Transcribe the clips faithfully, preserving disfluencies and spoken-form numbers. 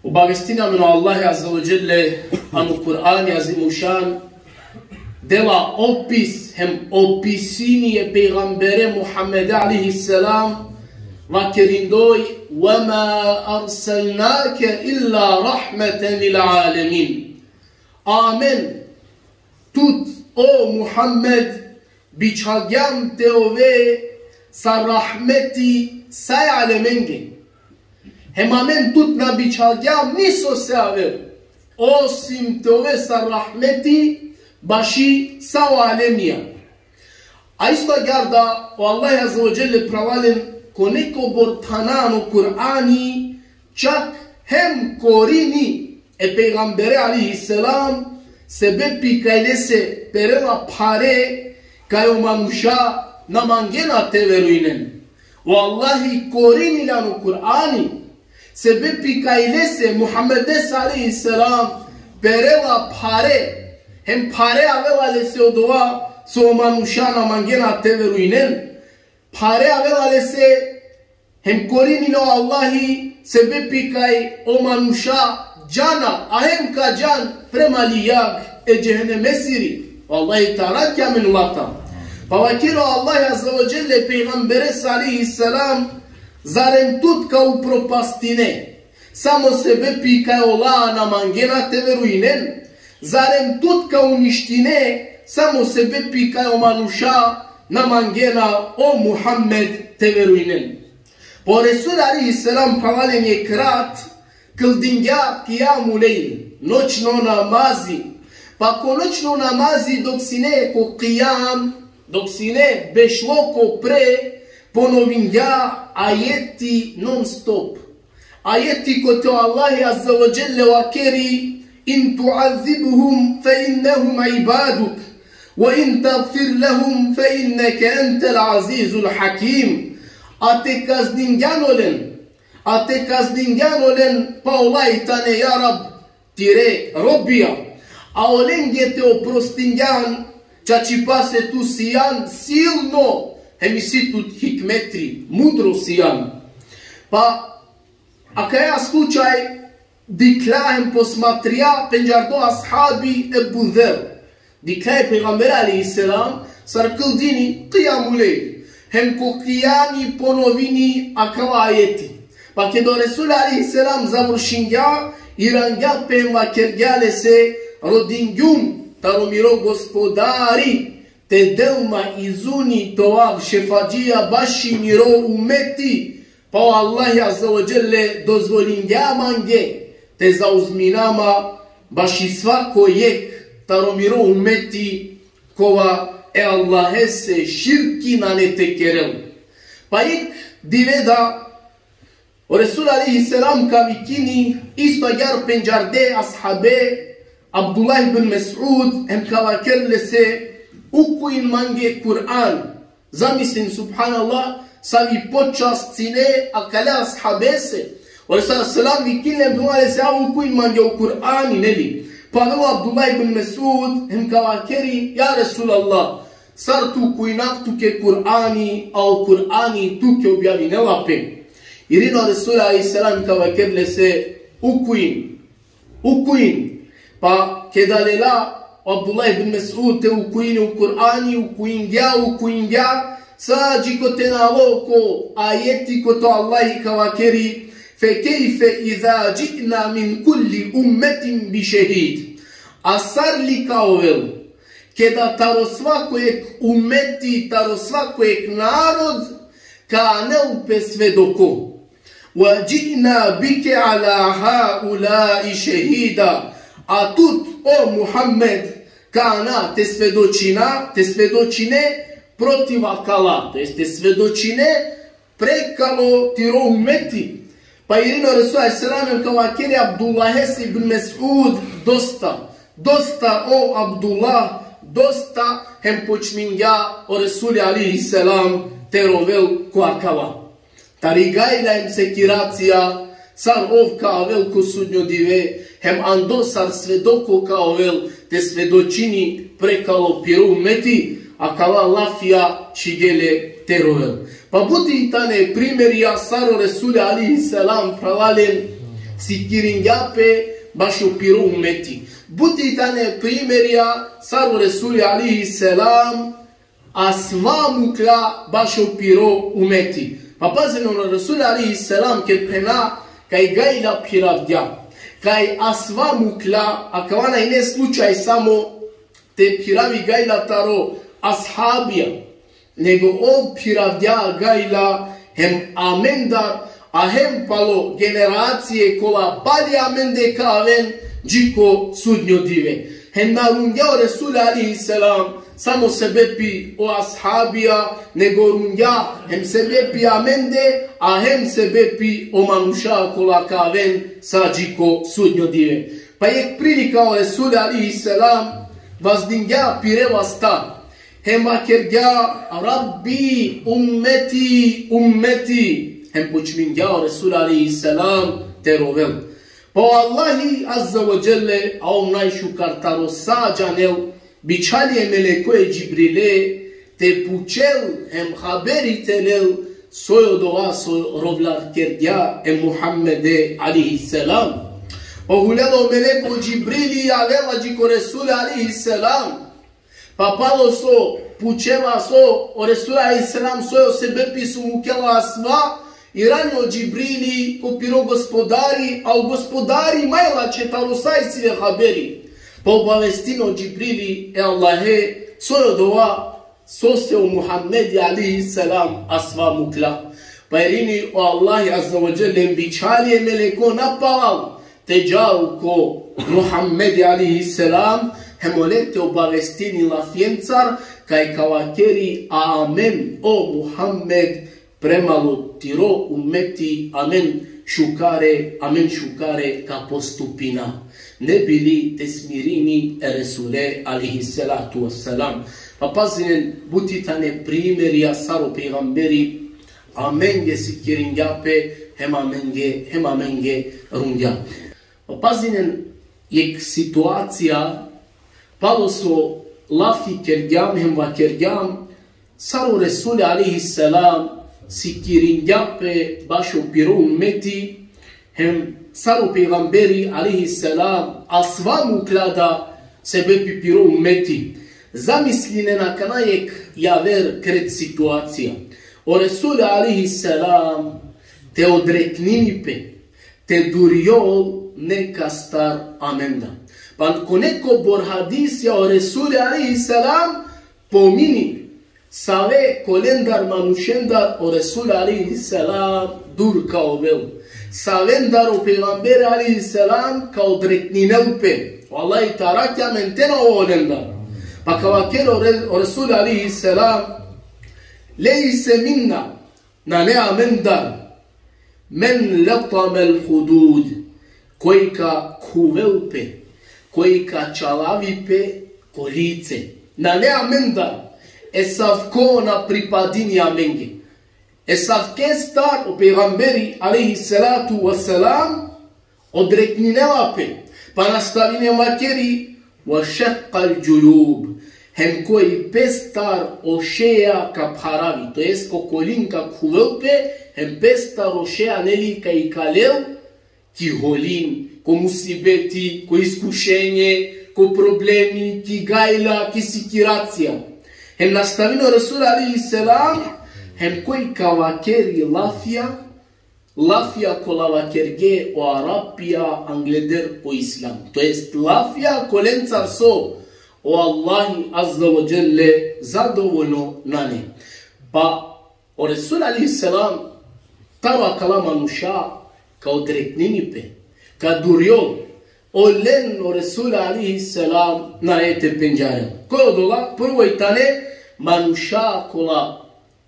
Obavestini amen o Allahi Azze ve Dželle ano Kur'ani Azimušan, dela opis hem opisini e pejgambere Muhammede alejhi selam, vakerindoj: وما أرسلناك إلا رحمة للعالمين. Amen tut, o Muhammed, bičhalgjam te ove sar rahmeti sa e alemenge. Hem amen tut na bičhalgjam nisose aver, osim te ove sar rahmeti baši sa o alemija. A isto agjaar da o Allahi Azze ve Dželle, phralalen, ko nekobor thana ano Kur'ani čak hem korini e pejgambere alejhi selam, sebepi kaj lese perela phare kaj o manuša na mangena te verujnen. O Allahi korini le ano Kur'ani, sebepi kaj lese, Muhammedese alejhi selam, perela phare, hem phare avela lese odova so o manuša na mangena te verujnen. Phare avela lese, hem korini le o Allahi, sebepi kaj o manuša džana, a hem ka džan prema li jag e džehennemesiri. O Allahi te arakhi amen lata. Pa vakeri o Allahi Azze ve Dželle e pejgamberese alejhi selam: zarem tut ka upropastine samo sebepi kaj ola na mangena te verujnen? Zarem tut ka uništine samo sebepi kaj o manuša na mangena, o Muhammed, te verujnen? Pa o Resul alejhi selam, phralalen, jekh rat kldingja kijamul lejl, noćno namazi. Pa ko noćno namazi, dok sine ko kijam, dok sine bešlo ko pre, ponovingja ajeti non stop. Ajeti kote o Allahi Azze ve Dželle vakeri: إن تعذبهم فإنهم عبادك وإن تغفر لهم فإنك أنت العزيز الحكيم. A te kazningjan olen, a te kazningjan olen, pa ola i tane, ja Rab, tire robija. A olenge te oprostingjan, čačipase tu sijan silno, hem isi tut hikmeti, mudro sijan. Pa akaja slučaj dikhlja hem posmatrija pendžardo ashabi Ebu Dher. Dikhlja e pejgambere alejhi selam sar kldini kijamul lejl. Hem ko kijami ponovini akava ajeti. Pa keda o Resul alejhi selam završingja, irangja pe hem vakergja lese: rodingjum taro miro Gospodari te del ma izuni te ovav šefadžija baši miro umeti. Pa o Allahi Azze ve Dželle dozvolingja mange te zauzmina ma baši svako jekh taro miro umeti, kova e Allahese širki nane te kerel. Pa jekh dive da o Resul alejhi selam ka vikini isto agjaar pendžarde ashabe Abdullah ibn Mes'ud, hem ka vaker lese: ukujin mange Kur'an. Zamislin, subhanallah, savi počast sine akale ashabese. O Resul alejhi selam vikini le hem dungja lese: a ukujin mange o Kur'ani, neli? Pa avela o Abdullah ibn Mes'ud hem ka vakeri: ja Resulallah, sar te ukujnav tuke Kur'ani, a o Kur'ani tuke objavinela pe? Irini o Resul alejhi selam ka vaker lese: ukujin, ukujin. Pa keda lela o Abdullah ibn Mes'ud te ukujini o Kur'ani, ukujingja, ukujingja, sa dži kote na alo ko ajeti kote o Allahi ka vakeri: فكيف إذا جئنا من كل أمة بشهيد. A sar li ka ovel keda taro svako jekh umeti, taro svako jekh narod ka anel pe svedoko? وجئنا بك على هؤلاء شهيدا. A tut, o Muhammed, ka ana te svedočina, te svedočine protiv akala, to jest te svedočine prekalo tiro umeti. Pa irini o Resul alejhi selam hem ka vakeri Abdullahes ibn Mes'ud: dosta, dosta, o Abdullah, dosta. Hem počmingja o Resuli alejhi selam te rovel ko akava. Tari gajla hem sekiracija, sar ov ka avel ko sudnjo dive, hem ando sar svedoko ka ovel te svedočini prekalo piro umeti, akala lafija čhigje le te rovel. Pa but i tane primerija sar o Resuli alejhi selam, phralalen, sikiringja pe bašo piro umeti. Buti tane primerija sar o Resuli alejhi selam asva mukla bašo piro umeti. Pa pazinen, o Resuli alejhi selam ked phena kaj gajla phiravgja, kaj asva mukla, akava na ine slučaj samo te phiravi gajla taro ashabija, nego ov phiravgja gajla hem amendar, a hem palo generacije kola pali amende ka aven dži ko sudnjo dive. Hem na rungja o Resul alejhi selam samo sebepi o ashabija, nego rungja hem sebepi amende, a hem sebepi o manuša kola ka aven sa dži ko sudnjo dive. Pa jek prilika o Resul alejhi selam vazdingja pire vasta, hem vakergja: Rabbi, ummeti, ummeti. Hem počmingja o Resul alejhi selam te rovel. Pa o Allahi azze ve dželle, a ov najšukar taro sa džanel, bičhali e melekoja Džibrile te pučel hem haberi te lel soj odova so rovljarkergja e Muhammede alejhi selam. Pa hulela o meleko Džibrili, avela dži ko Resul alejhi selam. Pa palo so pučela so o Resul alejhi selam soj o sebepi so mukela asva, irani o Džibrili ko piro Gospodari, a o Gospodari maj lačhe taro sa isi le haberi. Pa obavestini o Džibrili e Allahe soj odova sose o Muhammedi alejhi selam asva mukla. Pa irini o Allahi azze ve dželle hem bičhali e meleko napalal te džal ko Muhammedi alejhi selam, hem ole te obavestini lafjencar kaj ka vakeri: Amen, o Muhammed, premalo tiro ummeti amen šukare, amen šukare ka postupina. Ne bi li te smirini e Resule alejhi salatu ve selam. Pa pazinen, buti tane primerija sar o pejgamberi amenge sikiringja pe, hem amenge, hem amenge rungja. Pa pazinen jek situacija, palo so lafi kergjam hem vakergjam sar o Resul alejhi selam sikiringja pe bašo piro ummeti, hem sar o pejgamberi alejhi selam asva mukla da sebepi piro ummeti. Zamislinen akana jek javer kret situacija. O Resul alejhi selam te odreknini pe, te durjol nekastar amenda. Pa ko nekobor hadisija o Resul alejhi selam pomini save kolendar manušendar o Resul alejhi selam dur ka ovel. Savendar o pejgamber alejhi selam ka odrekninel pe. Vallahi, tarakja men tena olendar. Pa ka vakerel o Re-, o Resul alejhi selam: Lejse minna, nane amendar, men letamel hudud, koj ka khuvel pe, koj ka čalavi pe ko lice. Nane amendar, esavko na pripadini amenge. Esavkestar o pejgamberi alejhi salatu ve selam odrekninela pe, pa nastavini vakeri: Ve šekkal džujub, hem koj pestar o šeja ka pharavi, to jest ko kolin ka khuvel pe, hem pestar o šeja, neli, ka ikalel ki holin, ko musibeti, ko iskušenje, ko problemi, ki gajla, ki sikiracija. Hem nastavini o Resul alejhi selam, hem koj ka vakeri lafija, lafija kola vakerge o Arapija angleder o Islam. To jest lafija kolencar so o Allahi azze ve dželle zadovoljno nane. Pa o Resul alejhi selam taro akala manuša ka odreknini pe, ka durjol, olen o Resul alejhi selam nae te pendžarel. Koj odola? Prvo i tane manuša kola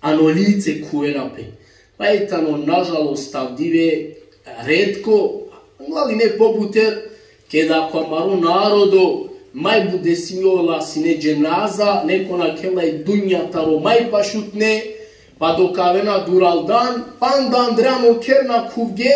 ano lice khuvena pe. Pa i tano, nažalost, avdive retko, angla ine pobuter, keda ko amaro narodo maj but desinjola sine dženaza, neko nakhela i dunja taro maj pašutne, pa dok avena duraldan, panda andre ano kher na khuvge,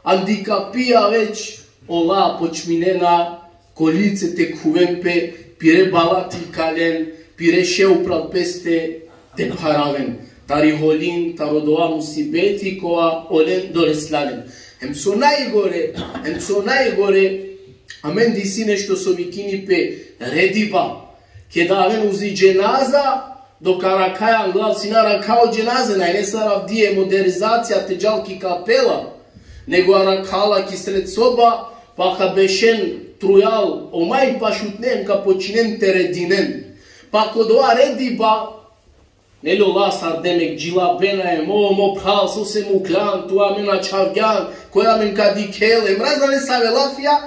andi kapija već ola počminena ko lice te khuven pe, pire bala te ikalen, pire še upral peste te pharaven. Tari holin, taro dova musibeti kova olen dolesla len. Hem so najgore, hem so najgore, amen disi nešto so vikini pe rediba. Keda aven uzi dženaza, dok arakhaja angla, sine arakha o dženaze, nane sar avdive modernizacija te džal ki kapela, nego arakhala ki sred soba, pa ka bešen trujal o maj pašutne hem ka počinen te redinen. Pa ko dova rediba, neli, ola sar demek džilabena hem: O mo phral, sose muklan, tu amen ačhavgjan, koj amen ka dikhel, hem razna nesave lafija,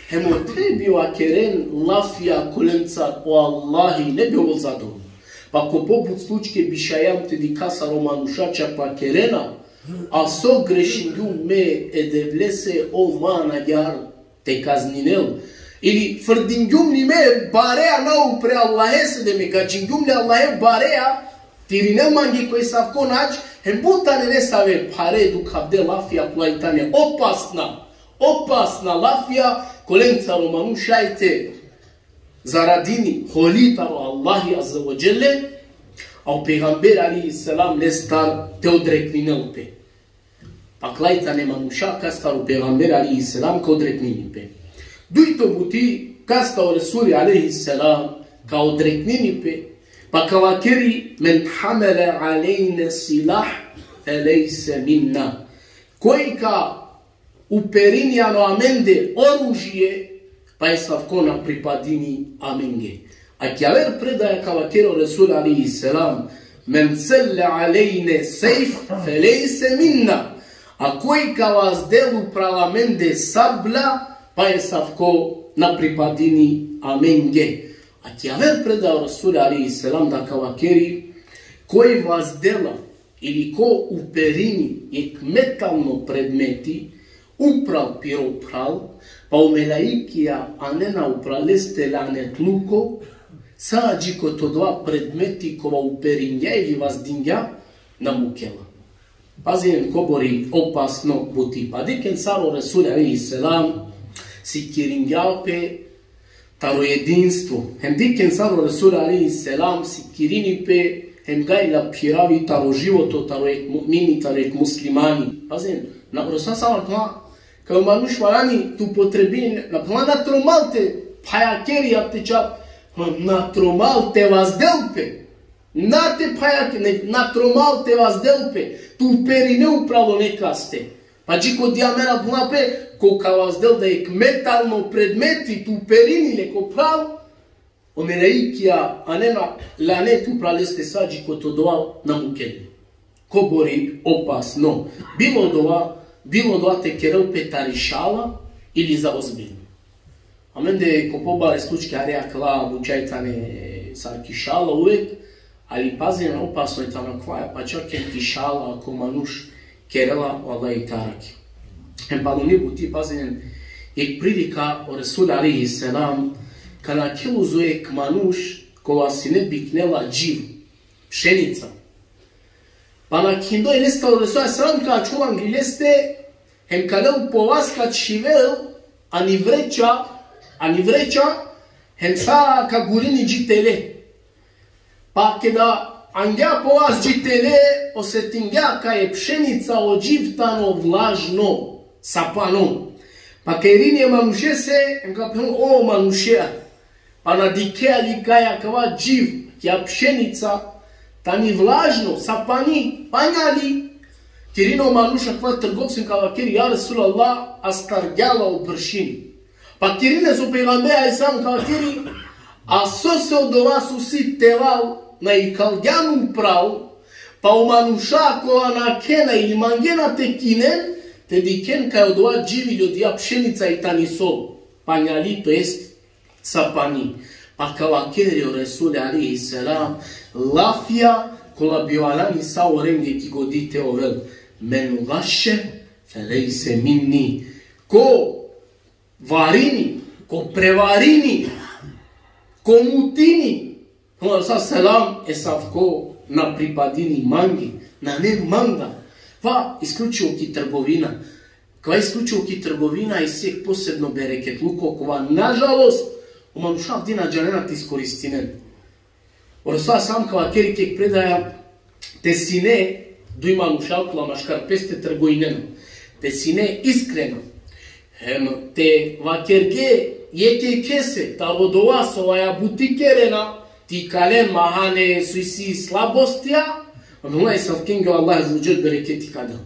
hem ote bi vakeren lafija kolencar o Allahi ne bi ovol zadovoljno. Pa ko pobut slučke bi šajam te dikha sar o manuša čak vakerena: A so grešingjum me e Devlese, o man agjaar te kazninel? Ili frdingjum li me barea na upre Allahese, demek gadžingjum li Allahe barea, te irinel mange ko esavko nadž? Hem but tane nesave phare dukhavde lafija, kola i tane opasna, opasna lafija, kolencar o manuš šaj te zaradini holi taro Allahi Azze ve Dželle, a o pejgamber alejhi selam lestar te odrekninel pe. Pa kola i tane manuša kastar o pejgamber alejhi selam ka odreknini pe. Dujto buti, kastar o Resuli alejhi selam ka odreknini pe, pa ka vakeri: Men hamele alejne silah, felejse minna. Koj ka uperini ano amende oružje, pa esavko na pripadini amenge. A ki aver predaja ka vakeri o Resul alejhi selam: Men selle alejne sejf, felejse minna. A koj ka vazdel upral amende sabla, pa esavko na pripadini amenge. A ki aver predaja o Resul alejhi selam da ka vakeri: Koj vazdela ili ko uperini jekh metalno predmeti upral piro phral, pa o melaikija anena upral leste lanetluko, sa dži kote odova predmeti kova uperingja ili vazdingja, na mukela. Pazinen kobori opasno buti. Pa dikhen sar o Resul alejhi selam sikiringja pe taro jedinstvo. Hem dikhen sar o Resul alejhi selam sikirini pe, hem gajla phiravi taro životo, taro jekh mu'mini, taro jekh muslimani. Pazinen, na o Resul selam, kaj o manuš valjani te upotrebini, na phenela na tromal te phajakeri, ja te čap, na tromal te vazdel pe. Na te phajak-, ne, na tromal te vazdel pe, te uperine upral nekaste. Pa dži ko dija mera buna pe, ko ka vazdel da jekh metalno predmeti te uperini le ko phral, o melaikija anena lanet upral leste, sa dži kote odova na mukela. Kobori opasno. Bilo dova, bilo dova te kerel pe tari šala ili za ozbiljno. Amende ko pobare slučke hari akala buča i tane sar ki šala uvek, ali pazinen, opasno i tano akava, pa čak hem ki šala, ako manuš kerela, vallahi, te arakhi. Hem paluni buti, pazinen, jekh prilika o Resul alejhi selam, ka nakhel uzo jekh manuš, kova sine biknela dživ, pšenica. Pa nakhindoj leste o Resul alejhi selam, ka ačhol angli leste, hem ka lel po vas ka čhivel ani vreća, ani vreća, hem sa ka gurini dži tele. Pa keda angja po vas dži tele, osetingja kaj e pšenica, o dživ tano vlažno, sapano. Pa ka irini e manušese, hem ka phenel: O manušea, pa na dikhea li kaj akava dživ, kija pšenica, tani vlažno, sapani, panja li? Ka irini o manuš, akava trgovci, hem ka vakeri: Ja Resulallah, astargja la o bršin. Pa ka irini lese o pejgamber alejhi selam, ka vakeri: A sose odova so si teval na ikalgjan upral, pa o manuša kola nakhena ili mangena te kinen, te dikhen kaj odova dživ ili odija pšenica i tani so, panja li, to jest sapani. Pa ka vakeri o Resul alejhi selam lafija kola bi valjani sa orenge ki godi te ovel: Men gašše felejse minni. Ko varini, ko prevarini, ko mutini, Resul selam, esavko na pripadini mange, nane manga. Pa isključivo ki trgovina. Kova isključivo ki trgovina isi jekh posebno bereketluko, kova, nažalost, o manuša avdi na džanena te iskoristinen. O Resul selam ka vakeri ki jekh predaja, te sine duj manuša kola maškar peste trgujnena. te sine iskrena, hem te vakerge jekh jekhese taro dova so vaja buti kerena, te ikalen mahane so isi slabostija, Allah, esavkenge o Allah Azze ve Dželle bereketi ka del.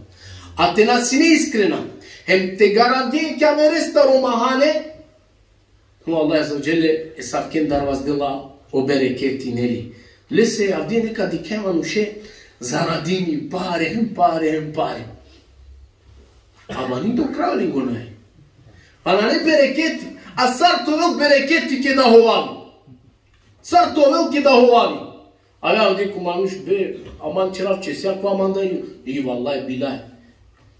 A te na sine iskrena, hem te garandinge ki ameres taro mahane, o Allah Azze ve Dželle esavken darvazdela o bereketi, neli. Lese avdive neka dikhe manuše zaradini pare, hem pare, hem pare. Ama ni do krajo lengo nane. Pa nane bereketi, a sar te ovel bereketi keda hovavi. Sar te ovel keda hovavi. Ave avdive ko manuš, be, aman ćerav će, si ako aman da ju. I vallahi billahi.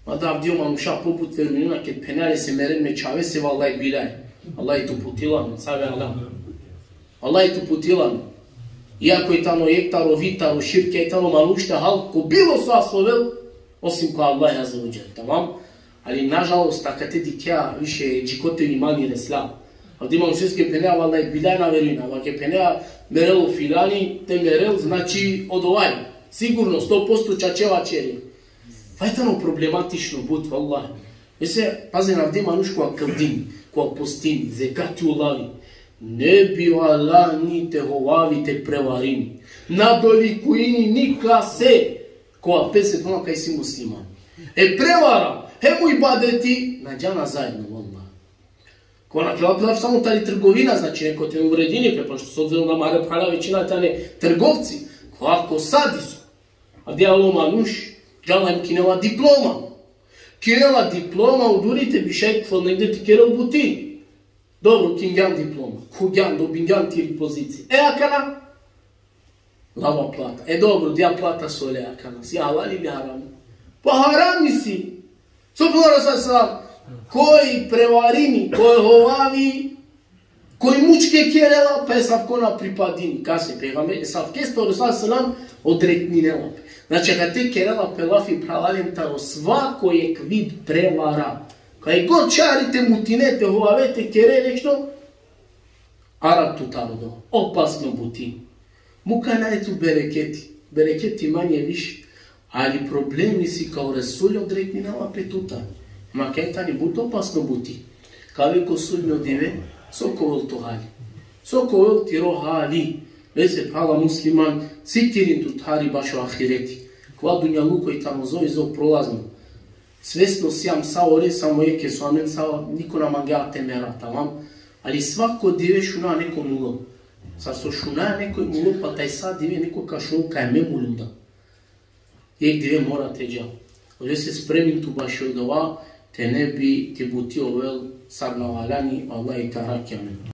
Ma da avdive o manuša pobut verujnena ked phenea lese meren me čhavese, vallahi billahi. Allah te uputila amen, save Allah. Allah te uputila amen. Iako i tano jekh taro vid taro širkija, i tano manuš te hal ko bilo so so ovel, osim ko Allah Azze ve Dželle. Tamam? Ali nažalost, akate dikhea više dži kote imani resla. Avdive manušeske phenea, vallahi billahi na verujna, ama ke phenea merel o filani, te merel, znači, odova i. Sigurno, sto posto čače vaćeri. Pa i tano problematično but, vallahi. Lese, pazin, avdive manuš kova kildini, kova postini, zekati ulavi, ne bi valjani te hovavi te prevarini. Na dolikujini nikase kova pese, phenela kaj isi musliman. E prevara hem o ibadeti na džana zajedno, vallahi. Ko na kerela pe lafi samo tari trgovina, znači, neko te uvredini pe, pošto s obzirom da amare phrala većina tane trgovci, ko ako sadi so. Avdive alo manuš, džala hem kinela diploma. Kinela diploma, uduri te bi šaj ko negde te kerel buti. Dobro, kingjan diploma, khugjan, dobingjan tiri pozicija. E akana? Lava plata. E dobro, dija plata so le akana? Si halali ili harami? Pa harami si. So phenela o Resul sallallahu alejhi ve sellem, koj prevarini, koj hovavi, koj mučke kerela, pa esavko na pripadini. Kase? Pejgamber, esavkeste o Resul sallallahu alejhi ve sellem odrekninela pe. Znači, akate kerela pe lafi, phralalen, taro svako jekh vid prevara. Kaj god čari te mutine, te hovave, te kere nešto, arat tutar odova. Opasno buti. Mukana e tu bereketi. Bereketi manje više. Ali problemi si kaj o Resul odrekninela pe tutar. Ma kaj tani but opasno buti. Kaj ko sudnjo dive, so ka ovel to hali? So ka ovel tiro hali? Lese, phrala musliman, sikirin tut hari bašo ahireti. Kova dunjaluko i tano zoj, zoj prolazno. Svesno sijam sa ore, samo jekhe so amen sa, niko na mangea te mera, tamam? Ali svako dive šuna neko mulo. Sar so šuna neko mulo, pa tajsa dive neko ka šunel kaj me muljum da. Jekh dive mora te dža. Odolese spremin tu bašo dova, te ne bi ti buti ovel sar na valjani, Allah te arakhel amen.